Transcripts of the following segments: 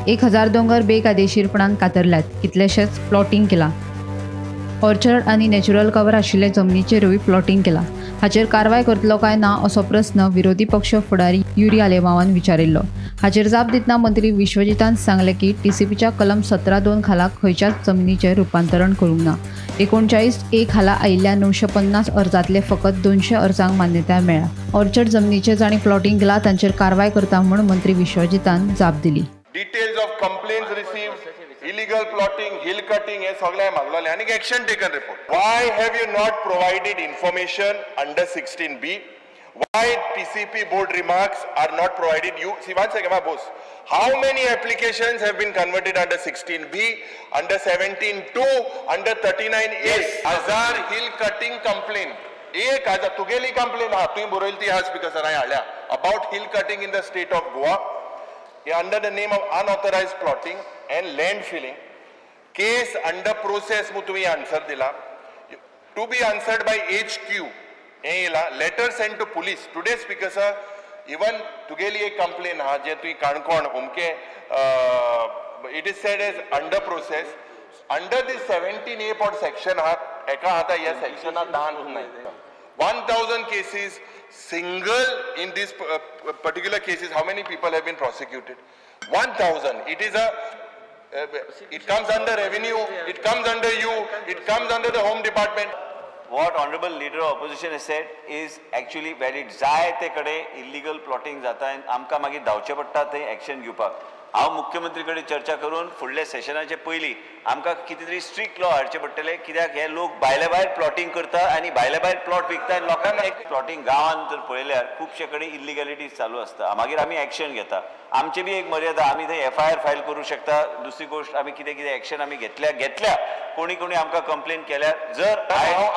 1000 दोंगर बेकायदेशीरपणान कातरल्यात, कितलेशेच प्लॉटिंग केलां. ऑर्चर्ड आनी नॅचरल कवर आशिल्ले जमनीचेरूय प्लॉटिंग केलां. हाचेर कारवाय करतलो काय ना असो प्रस्न विरोधी पक्ष फुडारी युरी आलेमावान विचारिल्लो. हाचेर जाप दितना मंत्री विश्वजितान सांगलें की टीसीपीच्या कलम 17(2) खाला खंयच्याच जमनीचें रुपांतरण करूंक ना. 39A खाला आयिल्ल्या 950 अर्जांतले फकत 200 अर्जांक मान्यताय मेळ्ळ्या. ऑर्चर्ड जमनीचेर जांणी प्लॉटिंग केलां तांचेर कारवाय करता म्हूण मंत्री विश्वजितान जाप दिली. Details of complaints received, illegal plotting, hill cutting हे सगळे मागलेले आनी action taken report. Why have you not provided information under 16B? Why TCP board remarks are not provided? You see, one second, my boss. How many applications have been converted under 16B, under 17(2), under 39A? Yes. 1000 hill cutting complaint. 1000 तुगेली complaint हा तुवें बरयली ती हा speaker sir हांवें हाडल्या about hill cutting in the state of Goa under the name of unauthorized plotting and land filling. Case under process म्हूण तुवें आन्सर दिला. To be answered by HQ हें येयला. Letter send to police today. Speaker sir, even तुगेली एक complain आहा जे तुवें काणकोण अमके, it is said as under process under this 17A pot section आहा. एका आतां ह्या सेक्शनाक दान नाय. 1000 cases single in this particular cases, how many people have been prosecuted? 1000. It is a it comes under revenue, it comes under you, it comes under the home department. What honorable leader of opposition has said is actually valid. जाय ते कडेन illegal plotting जाता आनी आमकां मागीर धांवचें पडटा थंय action घेवपाक. हांव मुख्यमंत्री कडेन चर्चा करून फुडल्या सेशनाचे पयलीं आमकां कितें तरी स्ट्रिक्ट लॉ हाडचे पडटले, कित्याक हे लोक भायले भायर प्लॉटिंग करता आनी भायले भायर प्लॉट विकता आनी लोकांक एक प्लॉटिंग गांवांत जर पळयल्यार खुबशे कडेन इलिगॅलिटीज चालू आसता. मागीर आमी एक्शन घेता. आमची बी एक मर्यादा, आमी थंय एफआयआर फायल करूं शकता. दुसरी गोश्ट आमी कितें कितें एक्शन आमी घेतल्या घेतल्या कोणी कोणी आमकां कंप्लेन केल्यार जर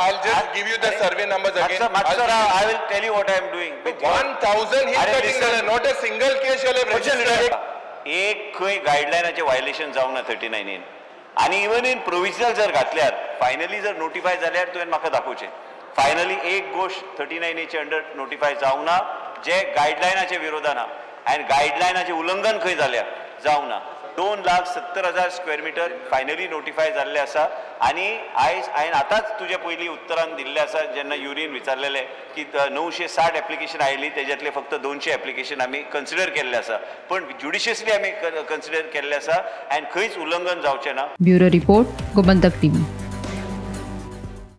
I'll just give you the survey numbers again. मातसो राव, I will tell you what I am doing. 1000 hill cutting, not a single case shall have registered. एक खंय गायडलायनाचें व्हायलेशन जावंक ना 39 इन. आनी इवन इन प्रोविजनल जर घातल्यार फायनली जर notify जाल्यार तुवें म्हाका दाखोवचें. फायनली एक गोश्ट 39Aचे अंडर नोटिफाय जावंक ना जे गायडलायनाचे विरोधान आहा आनी गायडलायनाचें उल्लंघन खंय जाल्या जावंक ना. 2,70,000 स्क्वेअर मिटर फायनली नोटिफाय जाल्ले आसा. आनी आयज हांवें आतांच तुजे पयलीं उत्तरान दिल्लें आसा जेन्ना युरीन विचारलेलें की 960 एप्लिकेशन आयली तेज्यातले फक्त 200 एप्लिकेशन आमी कन्सिडर केल्ले आसा, पण ज्युडिशियसली आमी कन्सिडर केल्ले आसा आनी खंयच उल्लंघन जावचें ना. Bureau report, Gomantak TV.